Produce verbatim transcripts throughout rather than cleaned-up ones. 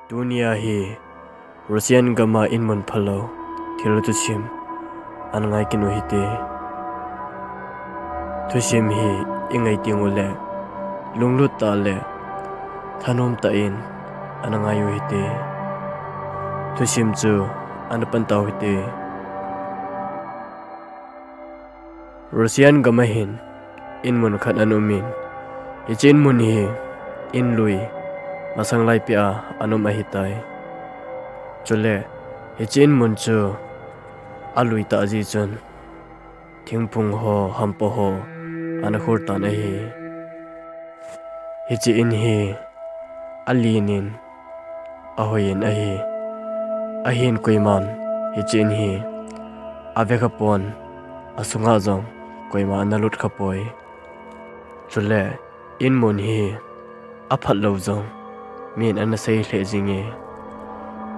Tunia hi Russian gam a in mun phalou thil thusim ana ngai kit u hite. Thusim hi i ngai teng uleh lunglut tah le thanom tah in ana ngai u hite. Thusim chu ana pan tau hite. Russian gam a hin in mun khat ana um in, hiche in mun hi in lui masang laipia ana um ahitai. Chule hiche in mun chu alui tah jeh chun thingphung ho, hampa ho ana khol tan ahi. Hiche in hi alen in ahoi in ahi. Ahin koiman hiche in hi ave khapon, asunga jong koima ana lut khapoi. Chule in mun hi aphat lou jong min ana sei lheh jinge.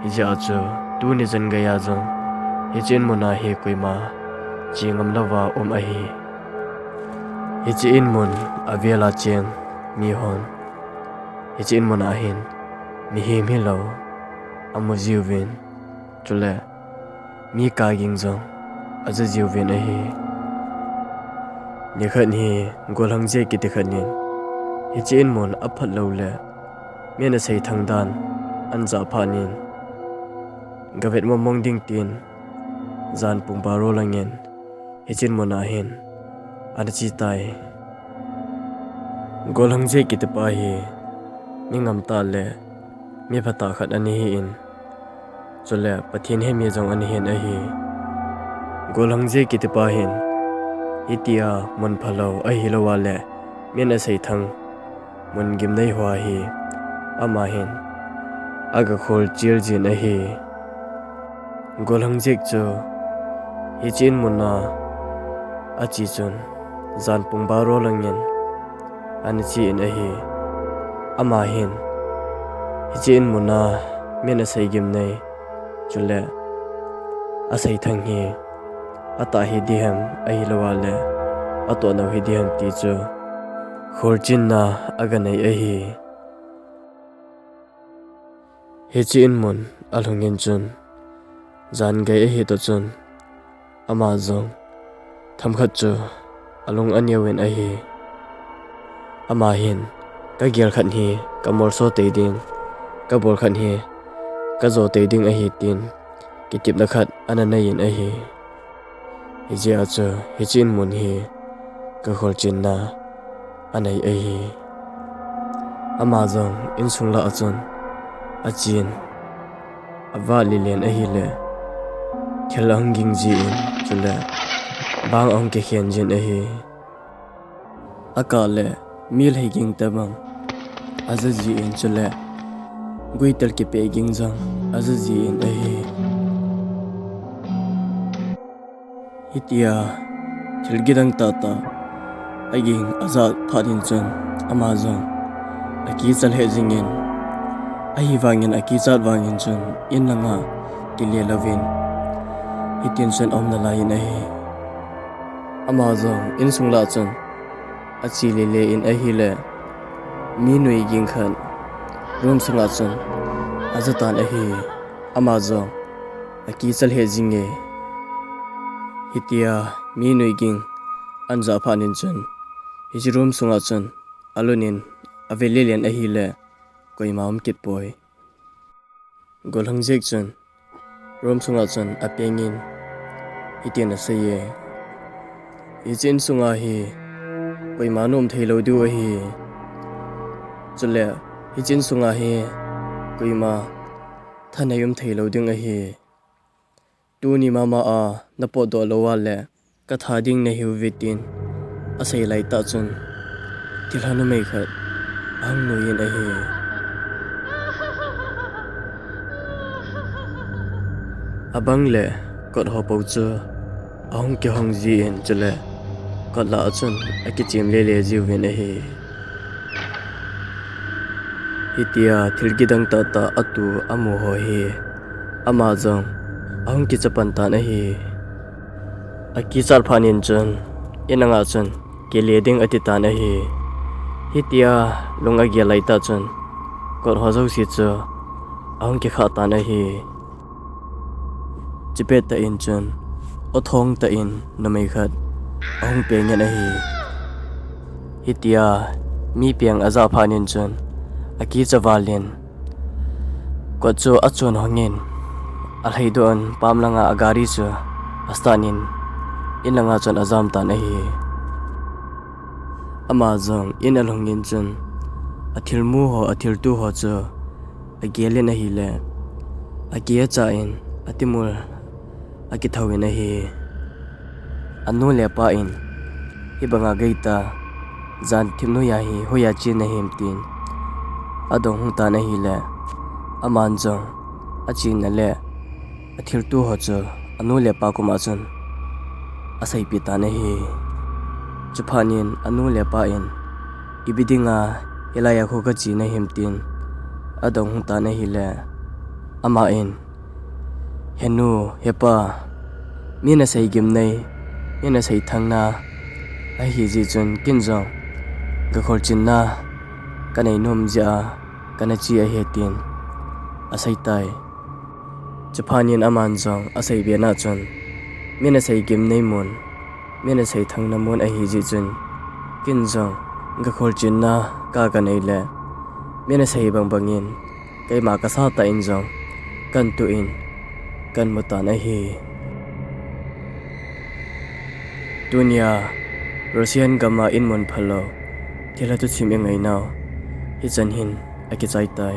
Hijeh a chu tuni jan geiya jong hiche in mun a hi koima che ngam louva um ahi. Hiche in mun avel a cheng mihon hiche in mun a hin mihem hilou amu jiuvin, chule mi kaging jong aja jiuvin ahi. Nikhat hi Golhangje kiti khat in hiche in mun aphat lou le min asei thang dan ana jah phat in, gavet mong mong ding tin jan pung baro langin hiche in mun a hin ana che tai. Golhangje kiti pa hi mi ngamtah le mi phatah khat ana hin, chule Pathen hemi jong ana hin ahi. Golhangje kiti pa hin hitia mun phalou ahilouva le min asei thang mun gimnei hoa hi ama hin aga khol chil jin ahi. Golhangje chu hiche in mun a ache chun jan pung baro langin ana che in ahi. Ama hin hiche in mun a min asei gimnei, chule asei thang hi atah hi diham ahilouva le atoh nou hi diham ti chu kholchilna aga nei ahi. Hiche in mun alhung in chun, jan gei ahi toh chun, ama jong themkhat chu alung aneuvin ahi. Ama hin, kagel khat hi kamolso tei ding, kabol khat hi kajo tei ding ahi tin kitepna khat ana nei in ahi. Hijeh a chu hiche in mun hi kakholchilna anei ahi. Ama jong insung lah a chun achen, avah lelen ahile, thil ahung ging jin, chule bang ahung kikhen jin ahi. Akah le mi lhei ging tobang aja jin, chule guitel kipeh ging jong aja jin ahi. Hitia thil kidang tahtah aging ajah phat in chun, ama jong akicha lheh jingin, ahivangin akichat vangin chun in langa kile louvin hitin chun aum nalai in ahi. Ama jong insung lah chun ache lele in ahile, mi nui ging khat room sunga chun aja tan ahi. Ama jong akicha lheh jinge. Hitia mi nui ging ana jah phat in chun, hiche room sunga chun alut in ave lelen ahile, koima um kit poi. Golhangje chun room sunga chun apengin hitin aseiye, hiche insunga hi koima nom thei lou diu ahi. Chule hiche insunga hi koima thanei um thei lou ding ahi. Tuni mama a napotdoh lou a le katha ding nahiuve tin asei laitah chun, thilha numei khat ahung nui in ahi. Abang le kot ho pou chu ahung kihong jin, chule kot lah a chun akichem lele jiuvin ahi. Hitia thil kidang tahtah atu amu ho hi ama jong ahung kicha pan tan ahi. Akichat phat in chun, in anga chun kile ding ati tan ahi. Hitia lung agel laitah chun, kot ho jouse chu ahung kikhah tan ahi. Chipet tah in chun, aw thong tah in numei khat ahung peng in ahi. Hitia mi peng ajah phat in chun, akicha val in, kot chu achun hong in, alhaidoh in pam langa agari chu astart in, in langa chun ajam tan ahi. Ama jong in alhung in chun, athilmu ho, athilto ho chu agel in ahile, akicha in, atimul akithou in ahi. Anu le apa in, hibanga geita, jan thip noiya hi hoiya chen nahim tin, adong hung tan ahile, aman jong achenna le athilto ho chu anu le apa koma chun aseipeh tan ahi. Chuphat in anu le apa in, ipi dinga hilaiya kho kache nahim tin, adong hung tan ahile, ama in, He nu, he pa, mi nasei gimnei, mi nasei thangna ahijeh chun ken jong gakholchinna kanei nom jeh a kana che ahi tin aseitai. Chuphat in aman jong aseibe na chun, mi nasei gimnei mun, mi nasei thangna mun ahijeh chun, ken jong gakholchinna ka kanei le, mi nasei bangbang in keima kasah tah in jong kantoh in kamu tan ahi. Tunia Russian gam a in mun phalou thilha thusim ingainau hichan hin akichai tai.